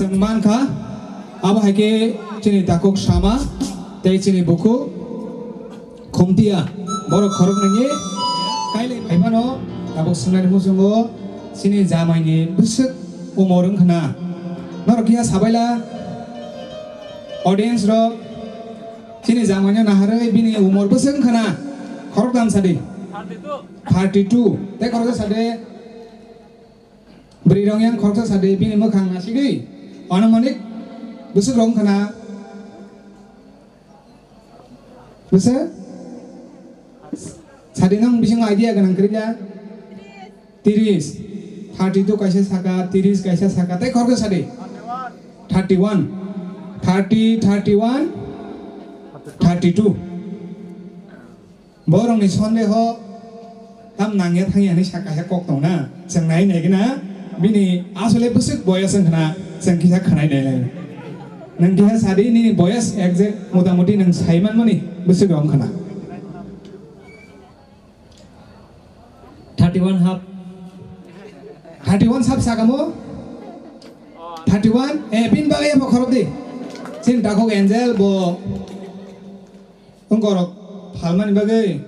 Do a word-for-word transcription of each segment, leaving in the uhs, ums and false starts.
Chwng mankha, abo hai khe chini takhuk Sama tei chini bukhuk Khumtiya, borok khoroknwi ni kailai phai phano tabuk swngnani muchungo chini jamaini bwswk umor wngkhna. Norok kisa sabaila audience rok chini jamaino naharwi bini umor bwswk wngkhna khoroktham sadi. Thirty two. Tei khoroksa sadi. Bwrwi rok yang khoroksa sadi bini mwkhang nasigwi. Anumanik bwswk rok wngkhna. Bwswk? Sadi nang bisingo idea gwnang kwrwikya? Tiris. Thirty two kaisa saka, tiris kaisa saka. Tei khoroksa sadi? Thirty one. Thirty, thirty one, thirty two. Borokni sondeho tam nangya thangya hinwi sa kaisa kok tongna. Chwng nai nai gina bini asole bwswk boyas wngkhna chwng kisa khwnai nai lai. Nwng kisa sadi nini boyas exact motamuti nwng sai manmani bwswk rok wngkhna. Thirty one half. Thirty one sab sakamo? Thirty one? Eh, bini bagwi abo khorok di. Chini takhuk Angel bo wngkorok phalmani bagwi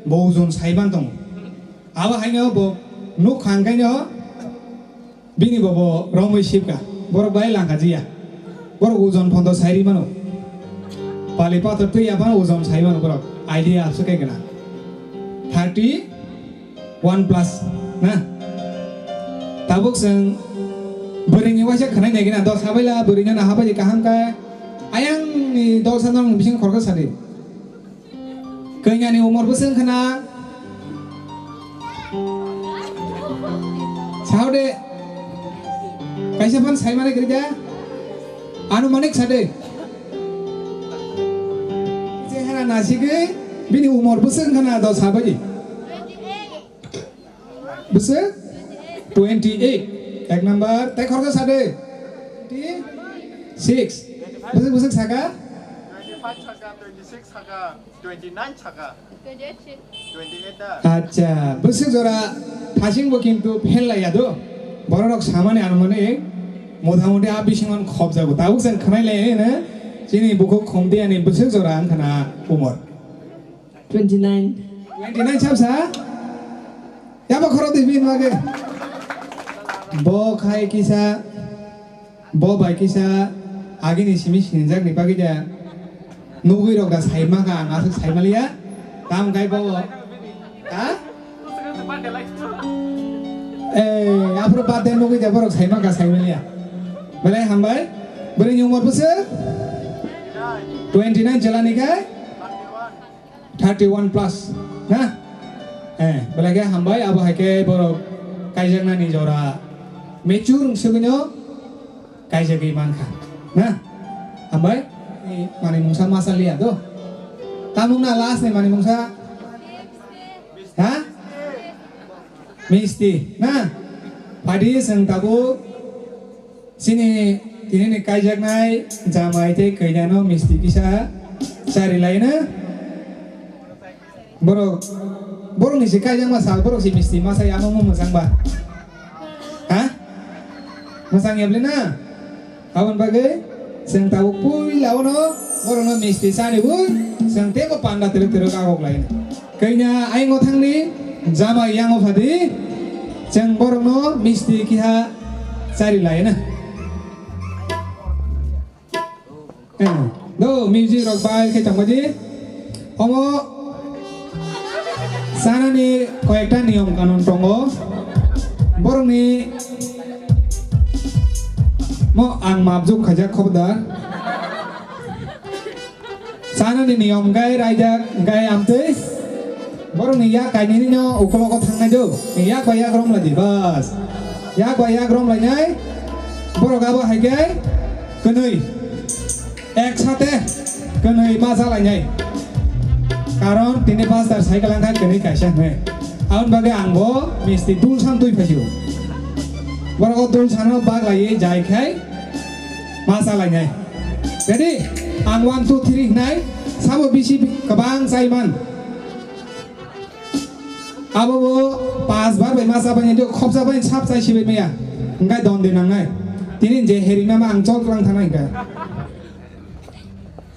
bo ojon saiman tongo. Abo haino bo nuk khangkaino bini bo bo romwi sibka. Borok bai langka jiya. Borok ojon phondo sairi mano. Pali pathor twi aphano ojon sai mano borok. Idea aswk khe gwnang. Thirty one plus na. Tabuk chwng bwrwini waisa khwnai nai gina dos habaila bwrwino naha bai kaham khe ayangni dos ano bising khoroksa sadi. Kainyani umor bwswk wngkhana? Sao de. Kaisa phan saimani kwrwi kha? Anumanik sa de. Chehara nasigwi bini umor bwswk wngkhana do sabai. Bwswk? Twenty eight. Ek number. Tai khoroksa sa de. Twenty six. Bwswk bwswk saka? Twenty five saka, twenty six saka, twenty nine saka. Twenty eight se. Twenty eight da. Acha, bwswk jora thasing bo kintu phel laiya do. Bororok samani anumanik motamuti a bisingon khobjago. Tabuk chwng khwnai lai na chini bukhuk Khumtiyani bwswk jora wngkhana umor. Twenty nine. Twenty nine sabsa? Yabo khoro twi bini bagwi. Bo khai kisa, bo bai kisa agini simi sinijak ni bagwi da. Nugwi rok da saima kha, ang aswk saima liya. Tam kai bo. Ha? Eh, aphuru bad de nugwi da borok saima kha, saima liya. Belai hambai. Bwrwi ni umor bwswk? Twenty nine chalani kai? Thirty one plus na? Eh, belai khe hambai, abo hai khe borok kaijaknani jora mature wng swgwino kaijagwi mankha na? Hambai, ni manwi mungsa masa liya do. Tamung na last ni manwi mungsa? Ha? Misti na? Phadi chwng tabuk chini tinini kaijaknai jamai tei kainyano misti kisa chari laina. Borok, borokni se kaijakma sal, borok se misti masa ya, omo mwchang ba? Ha? Mwchang ya bwle na? Aboni bagwi chwng tabuk puila ono borokno misti chani bui chwng teibo panda twrwk twrwk agok laina. Kainya ayang o thangni jama yango phadi chwng borokno misti kiha chari laina. Eh, do music rok bai khe tongbaji. Omo chanani koyekta niyom kanun tongo. Borokni mo ang mapjuk khaijak khobdar. Chanani niyom gai raijak gai amtwi. Borokni yak kainwino ukologo thangnai do. Yak bai yak romlaidi bas. Yak bai yak romlainai. Borok abo hai khe kwnwi. Ek sate kwnwi ma jalainai. Karon tini pastor cycle angkha kwnwi kaisa hwnwi. Aboni bagwi ang bo misti dul san twi phaisio. Borok o dul sano baglaiwi jai khai ma jalainai. Ready? Ang one, two, three hwnai. Sabo bisi kwbang chaiman. Abo bo pas bar bai ma chabai nai, khopsa bai sap chai sibai maya. Hingkai don de nangnai. Tini je heri mama ang chol kwlang thana hingka.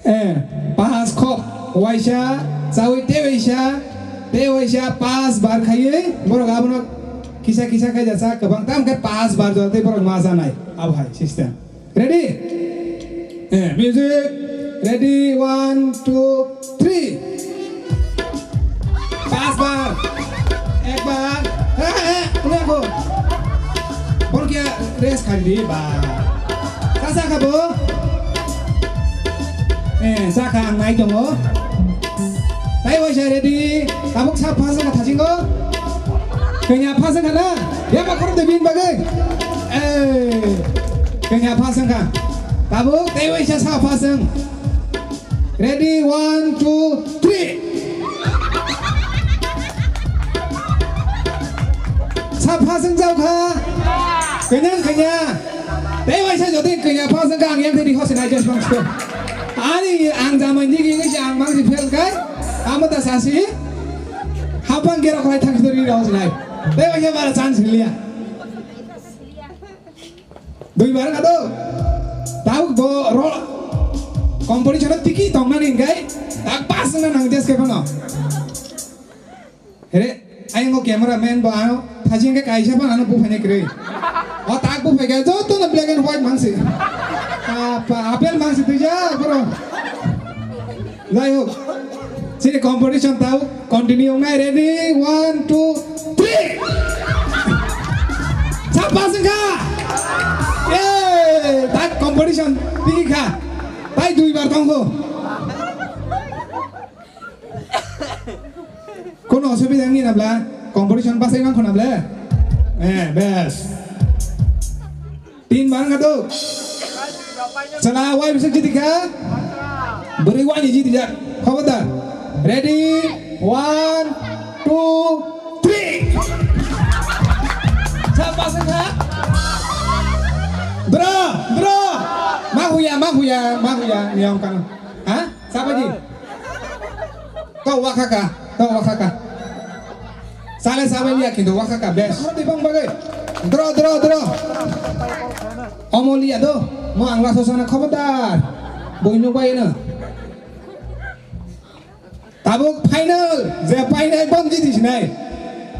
Eh, pas khok waisa, chawi te waisa, te waisa pas bar khaiwi, borok abono kisa kisa khai jasa, kwbang tam khe pas bar jora tei borok ma janai. Abo hai system. Ready? Eh, music. Ready, one, two, three. Pas bar. Ek bar. Eh, eh, udah aku. Borok ya rest khai di, ba. Kasa kabo. Eh, saka ang nai tongo. Tai waisa ready. Tabuk sa phasang ka thasingo. Kanya phasang ka na. Ya ba khorok de bin bagai. Eh, kanya phasang ka. Tabuk tai waisa sa phasang. Ready, one, two, three. Sa phasang jao kha. Kanya, kanya. Tai waisa jodi kanya phasang ka ang yang tadi hosin aja bang. Ani ang zaman ni gini si ang bang si fail kai. Amo ta sasi. Hapang kira kau thang suri rau sinai. Tei wajah bara chance liya. Dui bar kado. Tahu bo ro competition tiki tong nani kai. Tak pas na nang jes ke pano. Here, ayang ko camera man bo ano. Thajing ke kaisa pan ano bu phane kre. O tak bu phai kai. Joto na black and white mangsi. Apa apel mangsi tuja bro. Jai hok, chini competition tau continue wngnai. Ready, one, two, three. Chapa sengkha. Yay, tak competition tiki kha. Tai dui bar tongkho. Kono osubida wngya na bla? Competition pasai mangkho na bla? Eh, bes. Tin bar wngkha to. Chwla wai bwswk jiti kha? Bwrwi wani jiti jak. Khobodar. Ready? One, two, three. Sa pasang kha? Bro, bro. Ma huya, ma huya, ma huya. Niyam kang. Ha? Sabaji? Kau wakhaka, kau wakhaka. Sale sabai liya kintu wakhaka bes. Horo tibang bagai. Dro, dro, dro. Omo liya do. Mo ang laso sana khobodar. Boi nuk bai na. Tabuk final. Je final bom jiti sinai.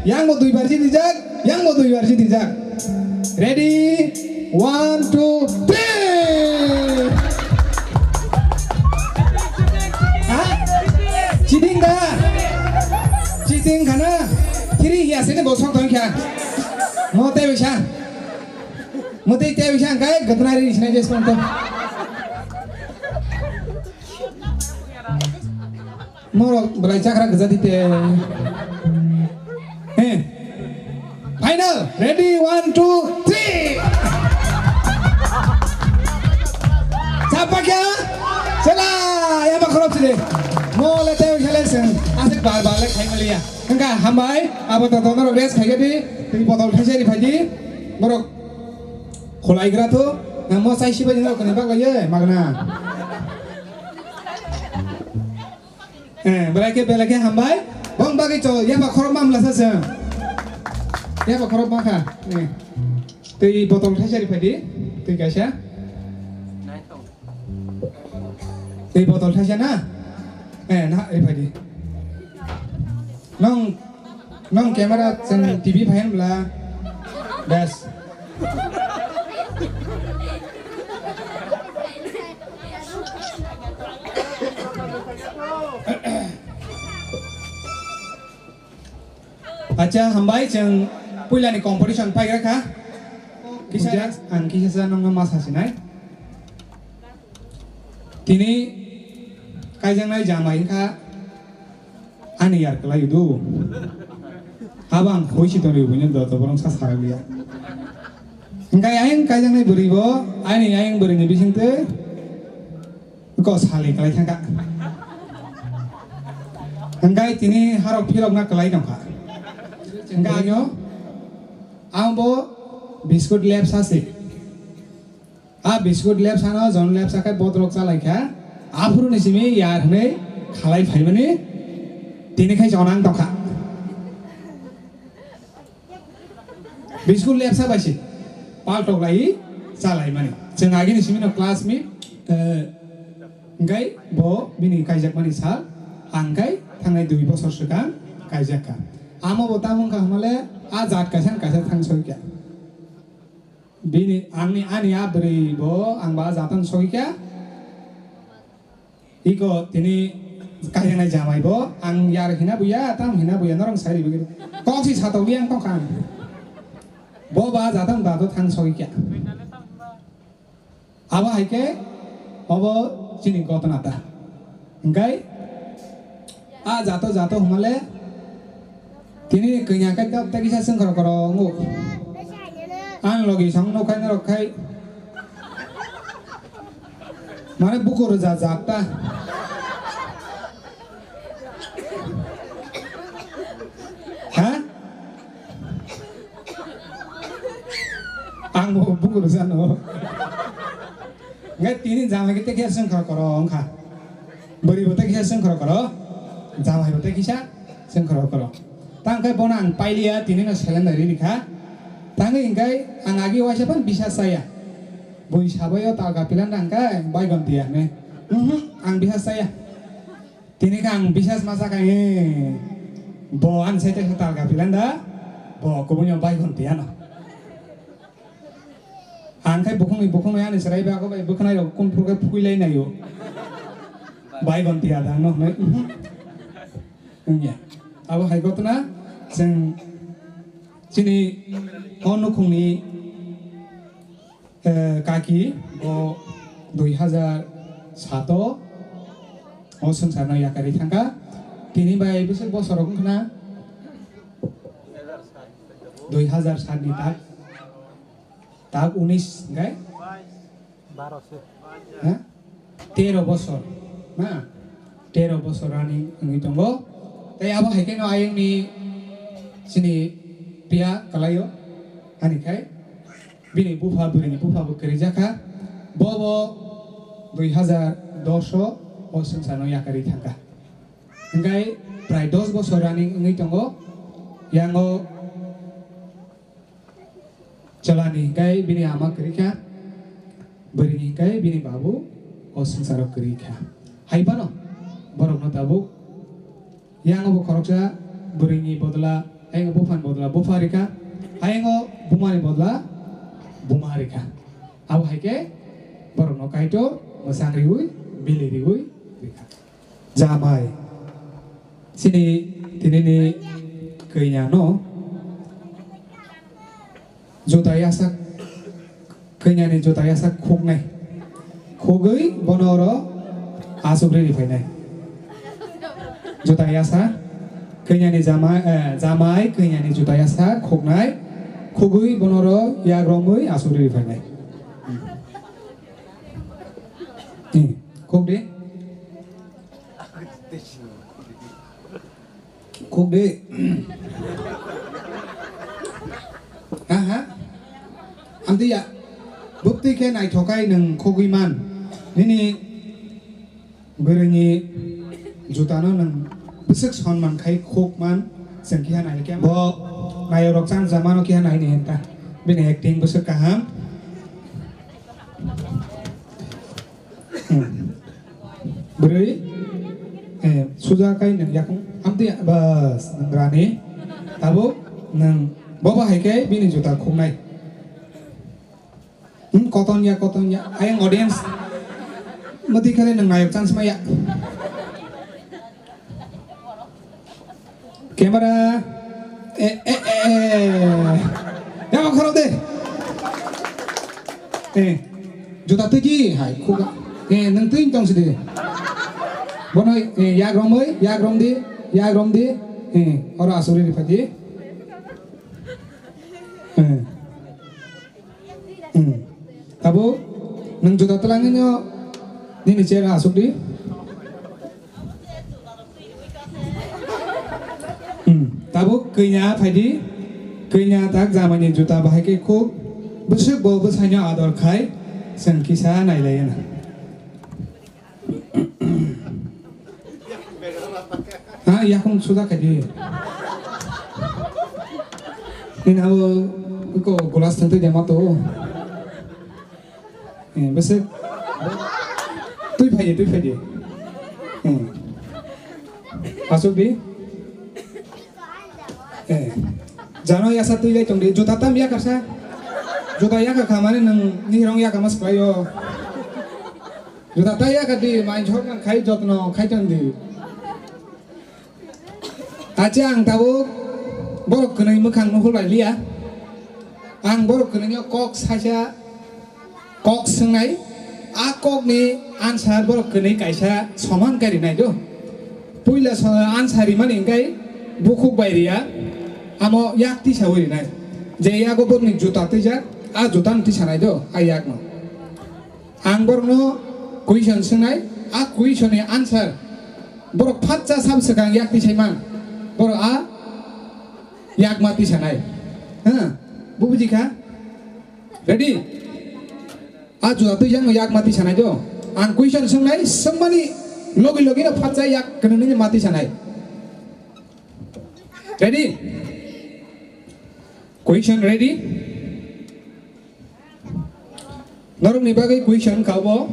Yang bo dui bar jiti jak. Yang bo dui bar jiti jak. Ready? One, two, three. Ha? Cheating da? Cheating khana? Three hiya sini bosok dong kya? Mo tei bisa. Mo tei tei bisa angkai gatnari sini jes konto. Morok belai chakra gajadi te. He. Final. Ready, one, two, three. Chapa kya? Chela. Ya ba khorop sile. Mo le te chale sen. Asik bar bar le khai maliya. Engka hambai. Abo to tono rest khai di. Tei botol thai seri phai di. Morok. Kholai gra to. Nang mo sai sibai ni rok ni bak lai ye. Magna. Eh, belai khe, belai khe hambai. Bong bagwi cho, yapa khorok mamla sa se. Yapa khorok ma kha. Eh. Tei botol thaisa ri phai di. Tei kaisa. Tei botol thaisa na? Eh, na ri phai di. Nong Nong camera chwng T V phayan bla. Bes. Acha, hambai, chwng puilani competition paigra kha. Kisa ang kisa sa nongno ma sasinai. Tini kaijaknai jamai wngkha ani yar kwlai do. Abo ang hoi si tonwi buino do to borong sa sarak liya. Hingkai ayang kaijaknai bwrwi bo ani ayang bwrwini bisingtwi ko sali kwlai thangkha. Hingkai tini harok philokna kwlai tongkha. Hingkai ano ang bo biskut lepsa se. A biskut lepsano jon lepsa khe botrok chalaikha. Aphuru ni simi yar hwnwi khalai phaimani tini khai chonang tongkha. Biskut lepsa bai se paltok lai. Chalaimani. Chwng agini simino class meet, eh, hwnkhe bo bini kaijakmani sal, ang khe thangnai dui bosor swkang kaijakha. Amo bo tamo wngkha hwnmale, a jat kaisa kaisa thang soi kha. Bini, angni, ani a bwrwi bo ang ba jatano soi kha. Iko tini kaijaknai jamai bo, ang yar hina buya, tam hina buya, norong sai ribi. Kok si satok liang tong kha. Bo ba jatano dato thang soi kha. Abo hai khe obo chini gotona ta. Hingkai a jato jato hwnmale tini kanya kai ta ta kisa sengkoro koro ngu. Ang logi song no kai norok khai. Mane bukur ja jak ta. Ha? Ang bo bukur jano. Ngai tini jamai khe tekhe sengkoro koro wngkha. Bwrwi bo tekhe sengkoro koro. Jamai bo tekhe sa sengkoro koro. Tang khe bono ang pailiya tini no seleng dai rini kha. Tangwi hingkai ang agi waisa phan bisa saya. Bui sabayo talka pilan rang kai bai gon tiya ne. Mhm, ang bisa saya. Tini khe ang bisas ma sakha, eh, bo ani side se talka pilan da, bo kubui no bai gon tiya no. Ang khai bukhung ni bukhung ani serai ba ko bai bwkhnai rok kun phur khe phui lai naio. Bai gon tiya da no hwnwi. Wngya. Abo hai gotna chwng chini o nukhungni Eh, kaki bo dui hazar sato o swngcharno yakarwi thangkha. Tini bai bwswk bosor rok wngkhna dui hazar sat ni tak, tak unis hwnkhe? Ha? Tero bosor, na? Tero bosor running wngwi tongo. Tei abo hai kheno ayangni chini piya kalaio, ani khai bini bupha, bwrwini bupha bo kwrwi jakha. Bo bo dui hazar dos o o swngcharno yakarwi thangkha. Hingkai prai dos bosor running wngwi tongo. Yango Chalani hingkai bini ama kwrwi kha, bwrwini hingkai bini babu o swngcharo kwrwi kha. Hai phano borokno tabuk yango bo khoroksa bwrwini bodla, ayang buphani bodla bupha rikha, ayang bumani bodla buma rikha. Abo hai khe borokno Kaitor mwchang riwi, bili riwi rikha. Jamai. Chini tinini kanya no juta yasa, kanya ni juta yasa khuknai. Khugwi bono oro asuk riri phainai. Juta yasa, kanya ni jamai, eh, jamai, kanya ni juta yasa khuknai. Khugwi bono oro yak romwi asuk riri phainai. Hmm. Khuk di. Khuk di. Ha, ha. Amtwi ya. Bwktwi khe naithokai nwng khugwi man. Nini bwrwini jutano nwng bwswk sonman khai khuk man. Chwng kiha nai khe bo nayokrok chang jamano kiha nai ni henta. Bini acting bwswk kaham. Hmm. Bwrwi, eh, suja kai nwng yakung amtwi bas nwng rani. Tabuk nwng bobo hai khe bini juta khuknai. Hmm, koton ya, koton ya. Ayang audience. Mati khale nwng nayok chance maya. Camera. Eh, eh, eh, eh. Ya, ma khorok de. Eh, juta twi di, hai, khuga. Eh, nwng twi tong sidi. Bono, eh, yak romwi, yak rom di, yak rom di. Eh, oro asuri ri phadi. Eh. Hmm. Tabuk, nwng juta twlangwino nini chair asuk di. Hmm. Tabuk kanya phaidi, kanya tak jamaini juta bahai khe khuk bwswk bo bwsaino ador khai, chwng kisa nailaiyana. Ha, yakung suda khaidi. Nini abo ko glass thangtwi dema to. Eh, bwswk. Twi phaidi, twi phaidi. Eh. Asuk di. Eh. Jano yasa twi lai tong di. Juta tam ya kasa. Juta ya ka khamani nang ni rong ya kama sklai yo. Juta ta ya ka di, mai jhok nang khai jotno khai tong di. Acha ang tabuk borok kwnwi mwkhang no hulai liya. Ang borok kwnwi no kok saisa kok swngnai, a kok ni answer borok kwnwi kaisa soman kari nai do. Puila so answer rimani hingkai bukhuk bai riya, amo yak tisa wi rinai. Je yago borok ni juta twijak, a juta no tisa nai do, a yak no. Ang borokno question swngnai, a question ni answer borok phatsa sab swkang yak tisai man, borok a yak ma tisanai. Ha, bo buji kha? Ready? A juda twi jang yak ma tisanai do. Ang question swngnai, swngmani logi logi no phatsa yak kwnwi ma tisanai. Ready? Question ready? Norokni bagwi question kha bo.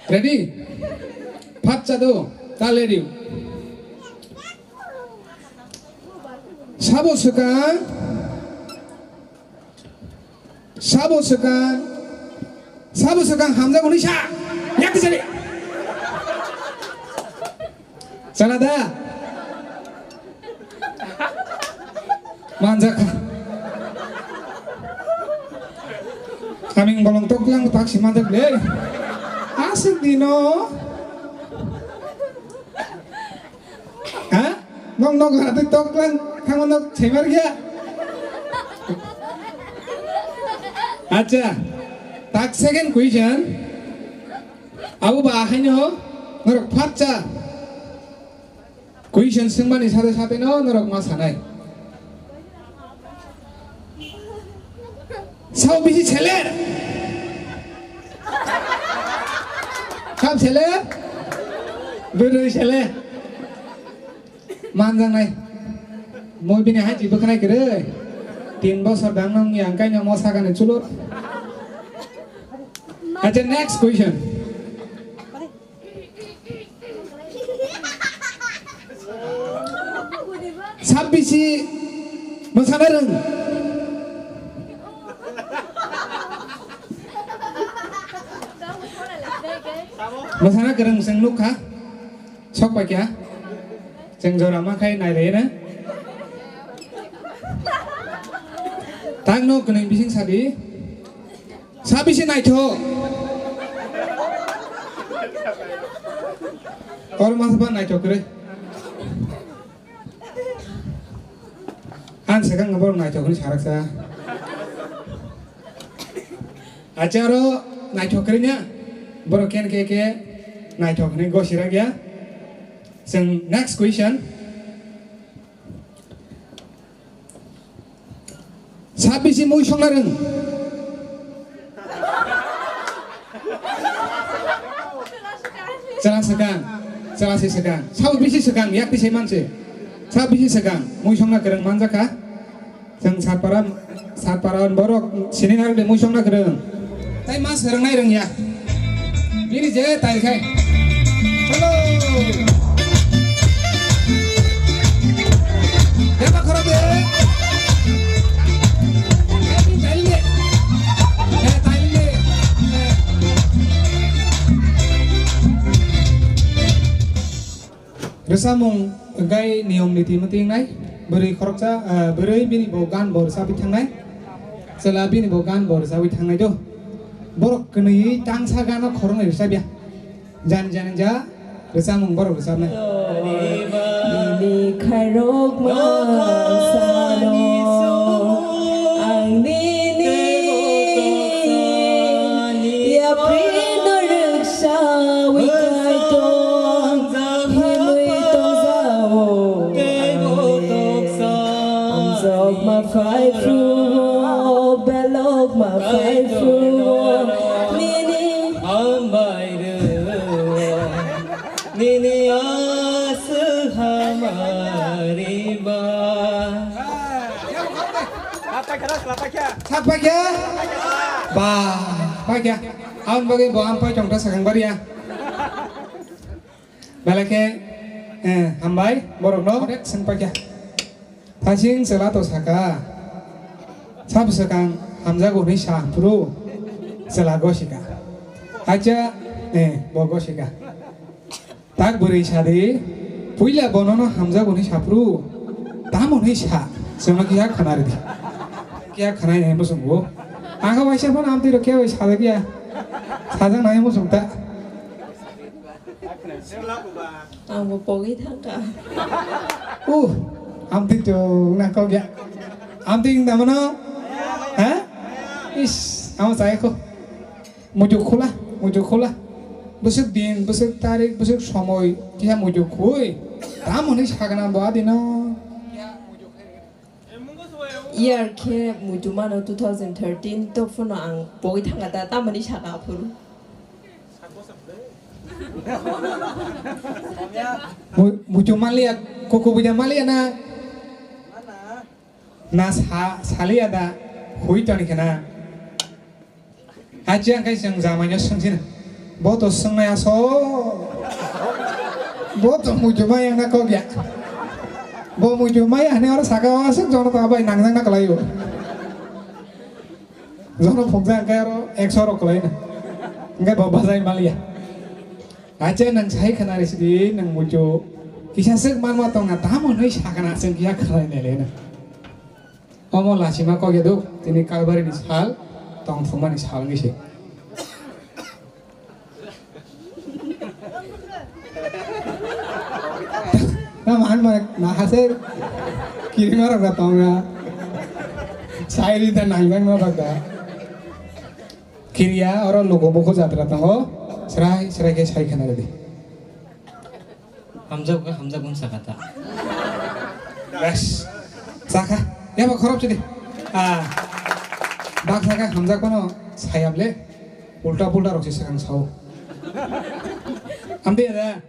Ready? Phatsa do, ta ready. Sabo swkang, sabo swkang, sabo swkang hamjak hwnwi sa. Yak tisari. Chana da? Manjak kha. Kaming bolong tok lang tak si manjak le. Asik dino. Ha? Nong nok hati tok lang, kamo nok chemar gya. Acha, tak second question. Abo ba haino norok phatsa question swngmani sate sate no norok ma sanai. Sao bisi sele? Sab sele? Bwrwi sele? Manjaknai. Moi bini hai twi bwkhanai kwrwi. Tin bosor dang nang yang kaino mo sakani chulur. Acha, next question. Sabbisi mwsana rwng. Mwsana kwrwng chwng nukha. Sok paikha. Chwng jora ma khai nai rwna. Tangno kwnwi bising sadi. Sa bisi naithok. Or masa ba naithok kwrwi. Ang sakang borok naithok hwnwi saraksa. Acha oro naithok kwrwi nya. Borok ken ke ke naithok hwnwi gosirak ya. Chwng next question. Sa bisi mui songna rwng? Chwla swkang, chwla se swkang. Sa bisi swkang, yak tisai manse. Sa bisi swkang, mui songna kwrwng manjakha. Chwng satpara, satpara borok sini narwk de mui songna kwrwng. Tai ma swrwngnai rwngya. Bini je tai khai. Chalo. Yaba khorok de. Eh, tai de. Eh, tai de. Eh. Rwchapmung hwnkhe niyom niti mwtwi wngnai. Bwrwi khoroksa, ah, bwrwi bini bo gan bo rwchapwi thangnai. Chwla bini bo gan bo rwchapwi thangnai do. Borok kwnwi tangsa gano khoroknwi rwchapya. Jani jani ja rwchapmung borok rwchapnai. Nini khairokma sano ang nini yaprino rwksawi kaitor. Himwi tongjago ang nini. Amjok ma phai phruo, belok ma phai phruo, nini hambai rwio, nini aswk hamari ba. Sak paikha? Ba, paikha. Aboni bagwi bo ang pai tongkha swkang baria. Belai khe, eh, hambai, borokno onek swng paikha. Thasing chwla to saka, sabo swkang hamjago hwnwi sa phuru chwla gosika. Acha, eh, bo gosika. Tak bwrwi sadi, puila bonono hamjago hwnwi sa phuru, tamo hwnwi sa, chwngno kiya khna ridi. Kiya khna ya muchungo. Ang waisa phano amtwi rok kiya bai sa da kiya. Sajak nai muchung ta. Ang bo pogwi thangkha. Uh, amtwi to na kok ya. Amtwi wng da mano? Ha? Is, amo chai ko. Mujuk khula, mujuk khula. Bwswk din, bwswk tarik, bwswk somoi, kiha mujuk khui. Tamo hwnwi sagana bo adino. Year khe muitu mano two thousand thirteen, to phano ang pogwi thangkha ta, tamoni saka aphuru. Mu-, muitu manliya, kuku buja manliya na? Na sa-, saliya da, hui toni khena. Achi ang kai chwng jamaino swngchina. Bo to swngnai aso. Bo to muitu maya wngna kok ya. Bo muitu maya hwnwi oro saka o aswk jono to abai nangjak na kwlaio. Jono phunukjak hwnkhe oro ekso rok kwlaina. Hwnkhe bo bajai maliya. Acha nwng sai khna rw sidi nwng muitu kisa swk manma tongna tamo hwnwi sakha na chwng kisa khwlai nailai na. Omo lachima kok ya do, tini Kalbarini sal, tong thumani sal wngwi se. Na man man na hase kirima rok na tong na. Sai ri da nang nang na rok da. Kiriya oro lugo buku jatra tongo. Srai srai khe sai khna rw di. Hamjak, hamjak wng sakha ta. Bes. Sakha. Yabo khorop chidi. Ah. Bak sakha hamjak kono sayap le. Ulta pulta rok se sakang sao. Amde da.